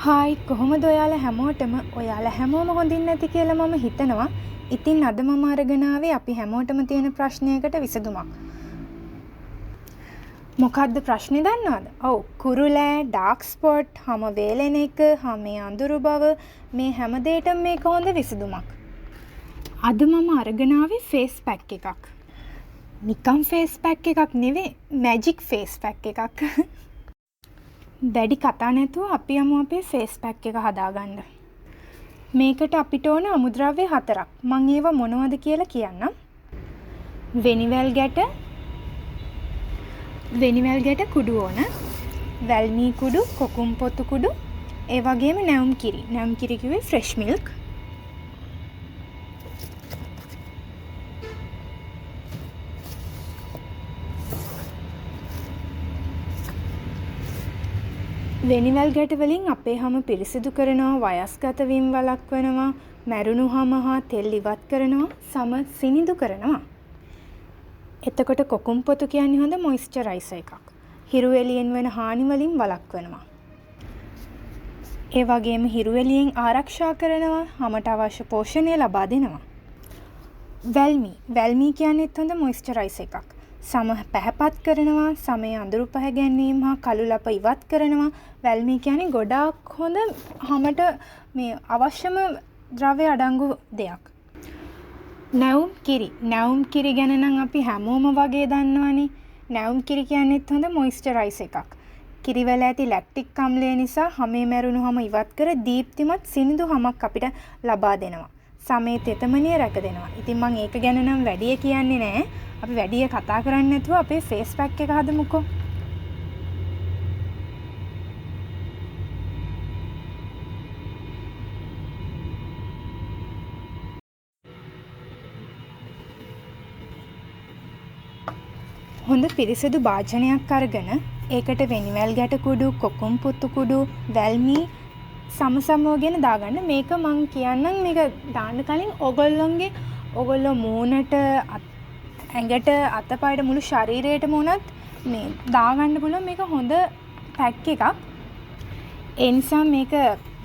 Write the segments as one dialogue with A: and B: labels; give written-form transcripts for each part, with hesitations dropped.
A: Hi, කොහොමද ඔයාලා හැමෝටම? ඔයාලා හැමෝම හොඳින් නැති කියලා මම හිතනවා. ඉතින් අද මම අරගෙන ආවේ අපි හැමෝටම තියෙන ප්‍රශ්නයකට විසඳුමක්. මොකද්ද ප්‍රශ්නේ දන්නවද? ඔව්, කුරුලෑ, ඩාර්ක් ස්පොට්, හම වේලෙන එක, හමේ අඳුරු බව, මේ හැම දෙයකටම මේක හොඳ විසඳුමක්. අද මම අරගෙන ආවේ ෆේස් පැක් එකක්. නිකන් ෆේස් පැක් එකක් නෙවෙයි, මැජික් ෆේස් පැක් එකක්. වැඩි කතා නැතුව අපි යමු අපේ ෆේස් පැක් එක හදාගන්න. මේකට අපිට ඕන අමුද්‍රව්‍ය 4ක්. මං ඒවා මොනවද කියලා කියන්නම්. වෙනිවැල් ගැට, වෙනිවැල් ගැට කුඩු ඕන. වැල්මී කුඩු, කොකුම් පොතු කුඩු, ඒ වගේම නැවුම් කිරි. නැවුම් කිරි කිව්වේ ෆ්‍රෙෂ් මිල්ක්. වෙනිවැල් ගැට වලින් අපේ හම පිරිසිදු කරනවා, වයස්ගත වීම වළක්වනවා, මැරුණු හම හා තෙල් ඉවත් කරනවා, සම සිනිඳු කරනවා. එතකොට කොකුම් පොතු කියන්නේ හොඳ මොයිස්චරයිසර් එකක්. හිරු එළියෙන් වන හානි වලින් වළක්වනවා. ඒ වගේම හිරු එළියෙන් ආරක්ෂා කරනවා, හමට අවශ්‍ය පෝෂණය ලබා දෙනවා. වැල්මී. වැල්මී කියන්නේත් හොඳ මොයිස්චරයිසර් එකක්. සම පැහැපත් කරනවා, සමේ අඳුරු පහ ගැන්වීම හා කළු ලප ඉවත් කරනවා. වැල්මී කියන්නේ ගොඩාක් හොඳ හමට මේ අවශ්‍යම ද්‍රව්‍ය අඩංගු දෙයක්. නැවුම් කිරි. නැවුම් කිරි ගැන නම් අපි හැමෝම වගේ දන්නවනේ. නැවුම් කිරි කියන්නේත් හොඳ මොයිස්චරයිසර් එකක්. කිරිවල ඇති ලැක්ටික් අම්ලය නිසා හමේ මැරුණු හම ඉවත් කර දීප්තිමත් සිනිඳු හමක් අපිට ලබා දෙනවා. සමේ තෙතමනය රැක දෙනවා. ඉතින් මං ඒක ගැන නම් වැඩිය කියන්නේ නෑ. අපි වැඩිය කතා කරන්නේ නැතුව අපේ ෆේස් පැක් එක හදමුකෝ. හොඳ පිරිසිදු භාජනයක් අරගෙන ඒකට වෙනිවැල් ගැට කුඩු, කොකුම් පුතු කුඩු, වැල්මී සමසමව ගෙන දාගන්න. මේක මං කියන්නම්, මේක දාන්න කලින් ඔයගොල්ලෝ මූණට, ඇඟට, අතපයට, මුළු ශරීරයටම වුණත් මේ දාගන්න පුළුවන්. මේක හොඳ පැක් එකක්. ඒ නිසා මේක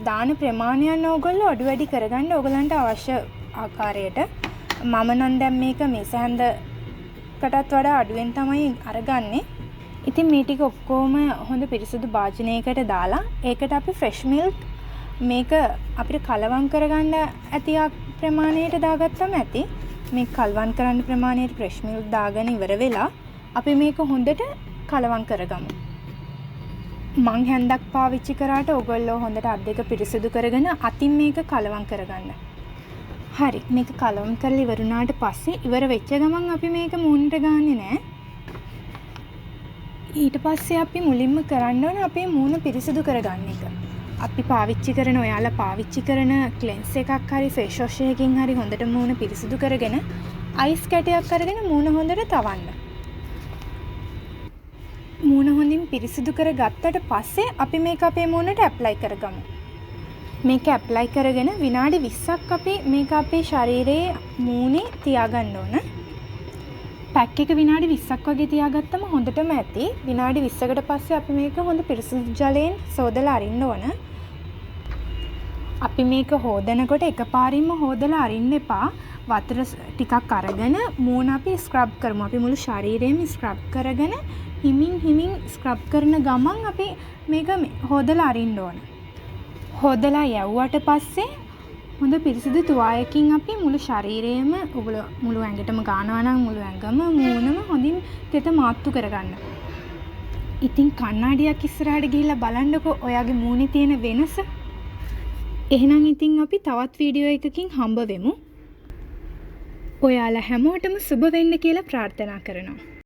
A: දාන ප්‍රමාණයන් ඕගොල්ලෝ අඩු වැඩි කරගන්න ඕගොල්ලන්ට අවශ්‍ය ආකාරයට. මම නම් දැන් මේක මේස හැන්දකටත් වඩා අඩුවෙන් තමයි අරගන්නේ. ඉතින් මේ ටික ඔක්කොම හොඳ පිරිසිදු භාජනයකට දාලා ඒකට අපි ෆ්‍රෙෂ් මිල්ක් මේක අපිට කලවම් කරගන්න ඇති ප්‍රමාණයට දාගත්තම ඇති. මේ කලවම් කරන්න ප්‍රමාණයට ෆ්‍රෙෂ් මිල්ක් දාගෙන ඉවර වෙලා අපි මේක හොඳට කලවම් කරගමු. මං හැන්දක් පාවිච්චි කරාට ඔයගොල්ලෝ හොඳට අත් දෙක පිරිසිදු කරගෙන අතින් මේක කලවම් කරගන්න. හරි, මේක කලවම් කරලා ඉවර වුණාට පස්සේ ඉවර වෙච්ච ගමන් අපි මේක මූණට ගාන්නේ නෑ. ඊට පස්සේ අපි මුලින්ම කරන්න ඕන අපේ මූණ පිරිසිදු කරගන්න එක. අපි පාවිච්චි කරන, ඔයාලා පාවිච්චි කරන ක්ලෙන්ස් එකක් හරි ෆේස් වොෂ් එකකින් හරි හොඳට මූණ පිරිසිදු කරගෙන අයිස් කැටයක් අරගෙන මූණ හොඳට තවන්න. මූණ හොඳින් පිරිසිදු කරගත්තට පස්සේ අපි මේක අපේ මූණට ඇප්ලයි කරගමු. මේක ඇප්ලයි කරගෙන විනාඩි 20ක් අපි මේක අපේ ශරීරයේ මූණේ තියාගන්න ඕන. පැක් එක විනාඩි 20ක් වගේ තියාගත්තම හොඳටම ඇති. විනාඩි 20කට පස්සේ අපි මේක හොඳ පිරිසිදු ජලයෙන් සෝදලා අරින්න ඕන. අපි මේක හෝදනකොට එකපාරින්ම හෝදලා අරින්න එපා. වතුර ටිකක් අරගෙන මූණ අපි ස්ක්‍රබ් කරමු. අපි මුළු ශරීරයම ස්ක්‍රබ් කරගෙන හිමින් හිමින් ස්ක්‍රබ් කරන ගමන් අපි මේක හෝදලා අරින්න ඕන. හෝදලා යවුවට පස්සේ හොඳ පිරිසිදු තුවායකින් අපි මුළු ශරීරයම, ඔයගොල්ලෝ මුළු ඇඟටම ගානවා නම් මුළු ඇඟම මූණම හොඳින් තෙත මාත්තු කරගන්න. ඉතින් කණ්ණාඩියක් ඉස්සරහට ගිහිල්ලා බලන්නකෝ ඔයාගේ මූණේ තියෙන වෙනස. එහෙනම් ඉතින් අපි තවත් වීඩියෝ එකකින් හම්බ වෙමු. ඔයාලා හැමෝටම සුබ වෙන්න කියලා ප්‍රාර්ථනා කරනවා.